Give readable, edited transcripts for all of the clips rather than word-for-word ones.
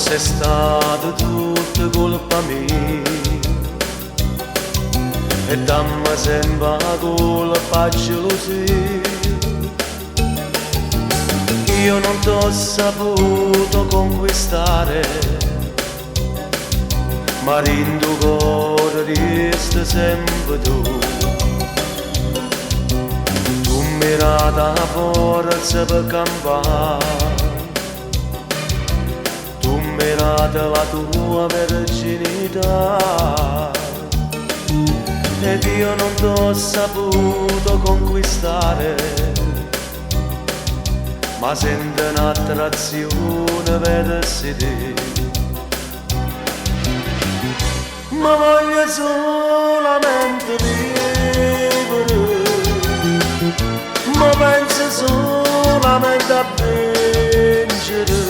Forse è stata tutta colpa mia e dammi sempre la colpa gelosia. Io non t'ho saputo conquistare, ma in tuo cuore resti sempre tu. Tu mi dai la forza per campare, tu mi dai la tua verginità ed io non t'ho saputo conquistare, ma sento un'attrazione verso te. Ma voglio solamente vivere, ma penso solamente a vincere.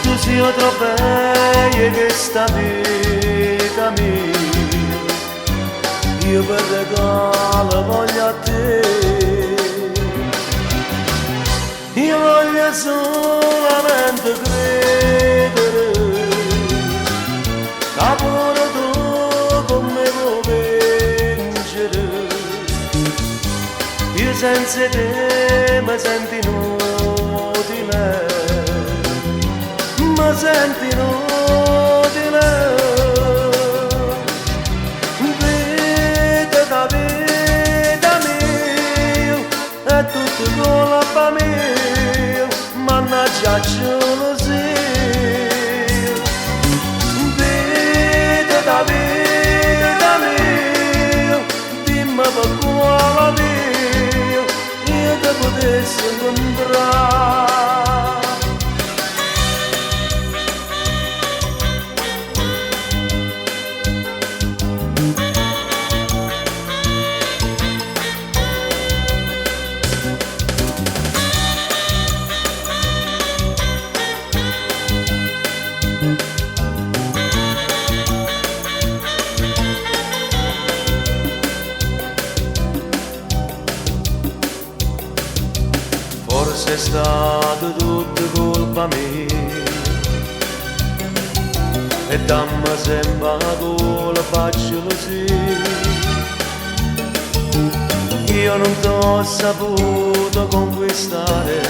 Tu sei il trofeo che sta vita mia, io per regalo voglio a te. Io voglio solamente credere che pure tu con me vuoi vincere. Io senza te mi sento inutile, mi sento inutile. Vita da vita mia, è tutto colpa mia, mannaggia gelosia. Vita da vita mia, dimmi per quale via io ti potessi incontrare. Forse è stata tutta colpa mia e dammi sempre la colpa gelosia. Io non t'ho saputo conquistare,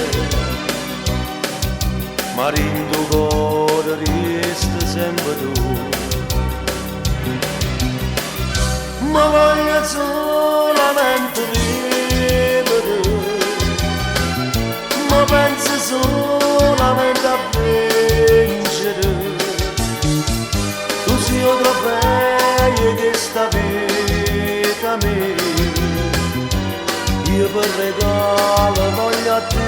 ma in tuo cuore resti sempre tu. Ma voglio solamente vivere, ma penso solamente a vincere. Tu sei il trofeo che sta vita mia, io per regalo voglio a te.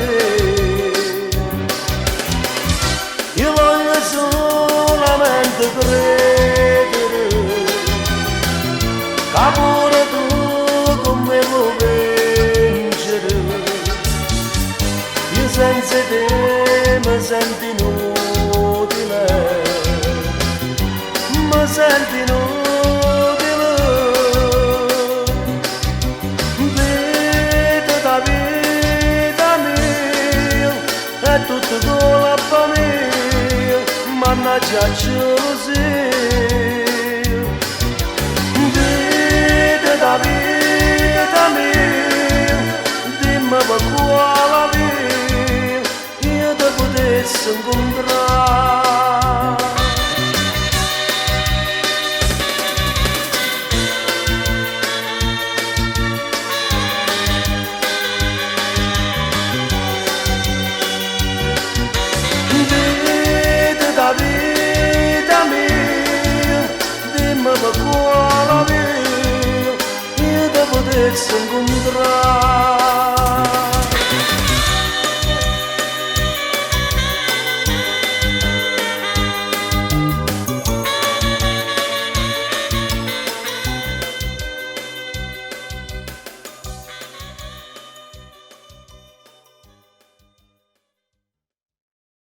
Io voglio solamente credere che pure tu con me vuoi vincere. Io senza te mi sento inutile, mi sento inutile. Vita da vita mia, è tutto colpa mia, mannaggia gelosia. Vita da vita mia, dimmi per quale via io ti potessi incontrare. Vita da vita mia, dimmi per quale via io ti potessi incontrare.